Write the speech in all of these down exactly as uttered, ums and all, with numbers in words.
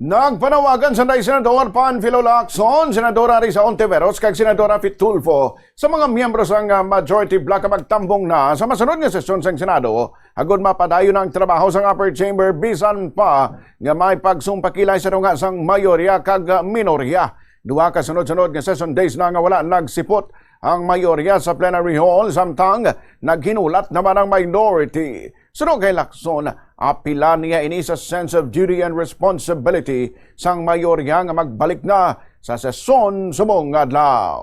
Nagpanawagan sa Senador Panfilo Lacson, Senadora Risa Ontiveros, kag Senadora Fitulfo sa mga miyembro sang, ah, majority bloc nga magtambong na sa masunod nga sesyon sang Senado agud mapadayon ang trabaho sang upper chamber bisan pa nga may pagsumpakilay sa tunga sang mayorya kag, ah, minorya. Duha ka sunod-sunod nga session days na nga wala nagsipot ang mayorya sa plenary hall, samtang naghinulat naman ang minority. Suno kay Lacson, apila niya ini sa sense of duty and responsibility sang mayorya nga magbalik na sa sesyon subong nga adlaw.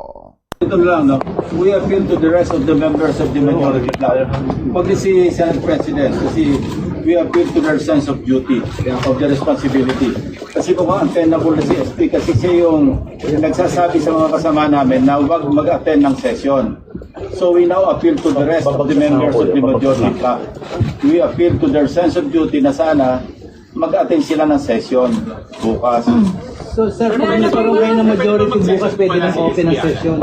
Ito lang, no? We appeal to the rest of the members of the majority bloc. Pati si Senate President, kasi we appeal to their sense of duty, of the responsibility. Kasi kung ang tenable na si S P, kasi siya yung nagsasabi sa mga kasama namin na huwag mag-attend ng session. So we now appeal to the rest of the members of the majority bloc. We appeal to their sense of duty na sana mag-attend sila ng session bukas. So, sir, kung nagkaroon kayo ng majority bukas, pwede nang open ang session.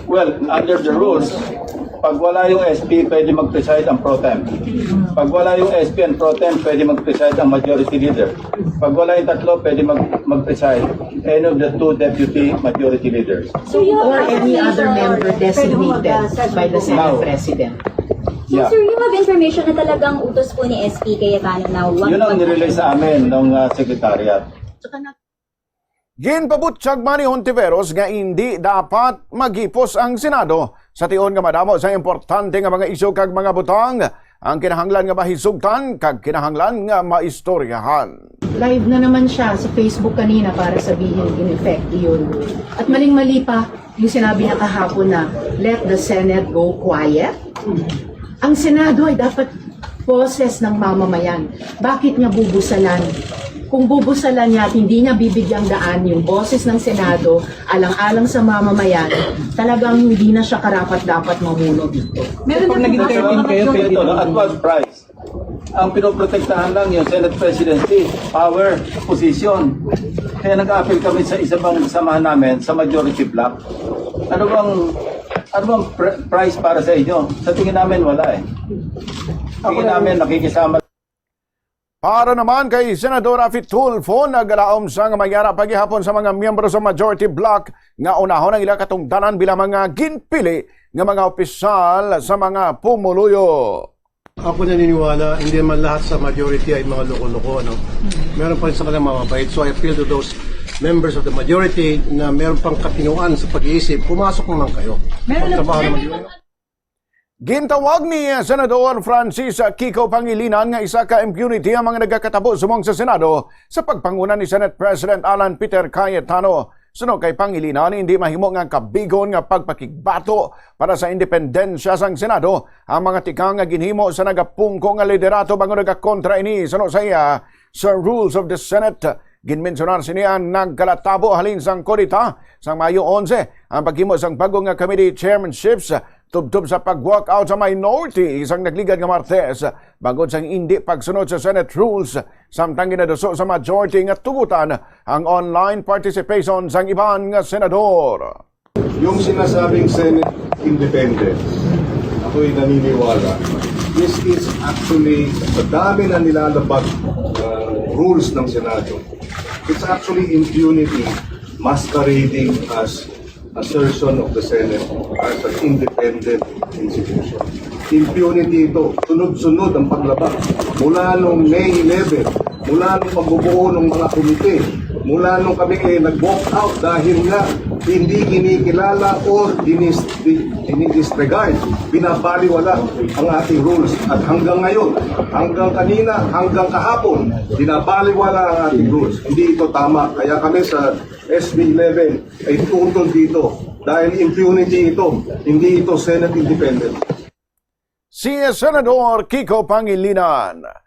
Well, under the rules, pag wala yung S P, pwede mag-preside ang pro tem. Pag wala yung S P and pro tem, pwede mag-preside ang majority leader. Pag wala yung tatlo, pwede mag- mag-preside any of the two deputy majority leaders. So you have Or any other information member or pwede designated mag-, uh, by the submit? Senate Now, President. So, Yeah. Sir, you have information na talagang utos po ni S P Cayetano na wag Yun ang nirelay sa amin ng uh, secretariat. Ginpabutyag man ni Hontiveros nga indi dapat maghipos ang Senado sa tion nga madamo sa importante nga mga isyu kag mga butang ang kinahanglan nga mahisugtan kag kinahanglan nga maistoryahan. Live na naman siya sa Facebook kanina para sabihin in effect yun. At maling-mali pa yung sinabi niya kahapon na let the Senate go quiet. Ang Senado ay dapat boses ng mamamayan. Bakit niya bubusalan? Kung bubusalan niya at hindi niya bibigyang daan yung boses ng Senado alang-alang sa mamamayan, talagang hindi na siya karapat-dapat mamuno dito. Meron na naging thirteen kayo, pwede Ito, no, na. at what price? Ang pinoprotektahan lang yung Senate presidency, power, position. Kaya nag-appeal kami sa isa pang kasamahan namin sa majority bloc. Ano bang ano bang pr- price para sa inyo? Sa tingin namin wala eh. Tingin namin nakikisama Para naman kay Senadora Fitulfo, nagalaom sa nga mayara pa gihapon sa mga miyembro sa majority bloc nga unahon ang ila katungdanan bilang mga ginpili nga mga opisyal sa mga pumuluyo. Ako naniniwala, hindi naman lahat sa majority ay mga loko-loko. Ano? Meron pa rin sa kanila mga mabait. So I appeal to those members of the majority na meron pang katinuan sa pag-iisip, pumasok naman kayo. Magtrabaho naman kayo. Gintawag ni Senador Francis Kiko Pangilinan nga isa ka impunity ang mga nagakatabo subong sa Senado sa pagpanguna ni Senate President Alan Peter Cayetano. Suno kay Pangilinan, hindi mahimo nga kabigon nga pagpakigbato para sa independensya sang Senado ang mga tikang nga ginhimo sa nagapungko nga liderato bangod nagakontra ini suno sa iya sa Rules of the Senate. Ginmensyonar sini ang nagkalatabo halin sang kudeta sang Mayo onse, ang paghimo sang bago nga committee chairmanships tubtob sa pag-walkout sa minority sang nagligad nga Martes bangod sang indi pagsunod sa Senate rules, samtang ginaduso sa majority nga tugutan ang online participation sang iban nga senador. Yung sinasabing Senate independence, ako'y naniniwala, this is actually, sa dami na nilalabag uh, rules ng Senado, it's actually impunity masquerading as assertion of the Senate as an independent institution. Impunity ito. Sunod-sunod ang paglabag. Mula nung May eleven, mula nung pagbubuo ng mga komite, mula nung kami eh nag-walk out dahil nga hindi kinikilala or dinis, di, dinidisregard, binabaliwala ang ating rules. At hanggang ngayon, hanggang kanina, hanggang kahapon, binabaliwala ang ating rules. Hindi ito tama. Kaya kami sa S B eleven ay tutol dito dahil impunity ito, hindi ito Senate independent. Si Senador Kiko Pangilinan.